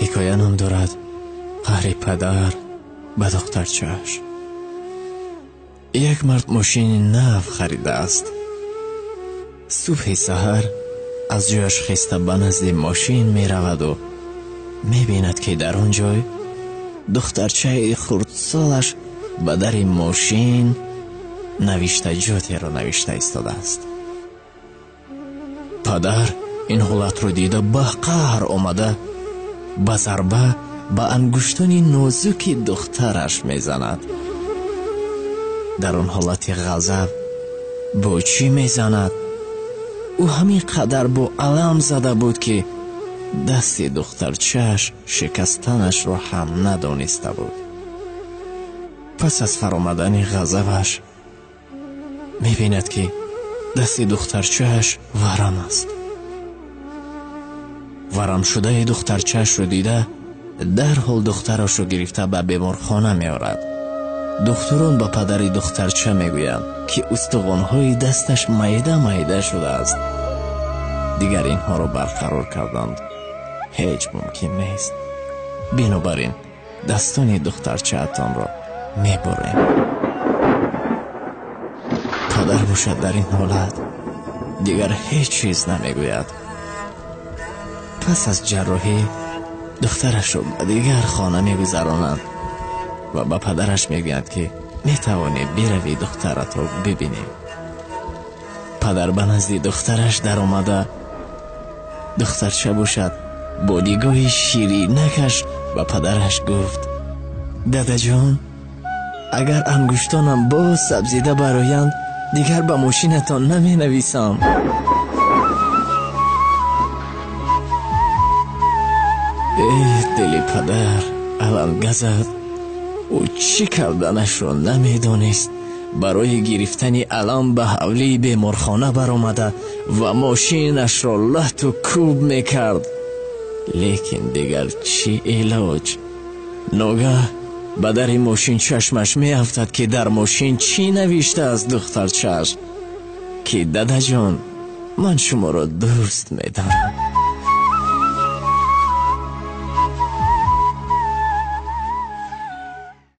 Ҳикоя ном дорад қаҳри падар ба духтарчааш. Як мард мошини нав харидааст. Субҳи саҳар аз ҷояш хеста ба назди мошин мераваду мебинад, ки дар он ҷой духтарчаи хурдсолаш ба дари мошин навиштаҷотеро навишта истодааст. Падар ин ҳолатро дида ба қаҳр омада ба зарба ба ангуштони нозуки духтараш мезанад. Дар он ҳолати ғазаб бо чӣ мезанад? Ӯ ҳамин қадар бо алам зада буд, ки дасти духтарчааш шикастанашро ҳам надониста буд. Пас аз фаромадани ғазабаш мебинад, ки дасти духтарчааш варам аст. Варамшудаи духтарчаашро дида дарҳол духтарашро гирифта ба беморхона меорад. Духтурон ба падари духтарча мегӯянд, ки устухонҳои дасташ майда майда шудааст. Дигар инҳоро барқарор карданд ҳеҷ мумкин нест. Бинобар ин дастони духтарчаатонро мебурем. Падар бошад дар ин ҳолат дигар ҳеҷ чиз намегӯяд. Пас аз ҷарроҳӣ духтарашро ба дигар хона мегузаронанд ва ба падараш мегӯянд, ки метавонӣ биравӣ духтаратро бибинӣ. Падар ба назди духтараш даромада, духтарча бошад бо нигоҳи ширинакаш ба падараш гуфт: дадаҷон, агар ангуштонам боз сабзида бароянд, дигар ба мошинатон наменависам. Э дили падар алангазад. Ӯ чӣ карданашро намедонист. Барои гирифтани алам ба ҳавлии беморхона баромада ва мошинашро лату кӯб мекард. Лекин дигар чӣ илоҷ? Ногаҳ ба дари мошин чашмаш меафтад, ки дар мошин чӣ навиштааст духтарчааш, ки дадаҷон, ман шуморо дӯст медорам.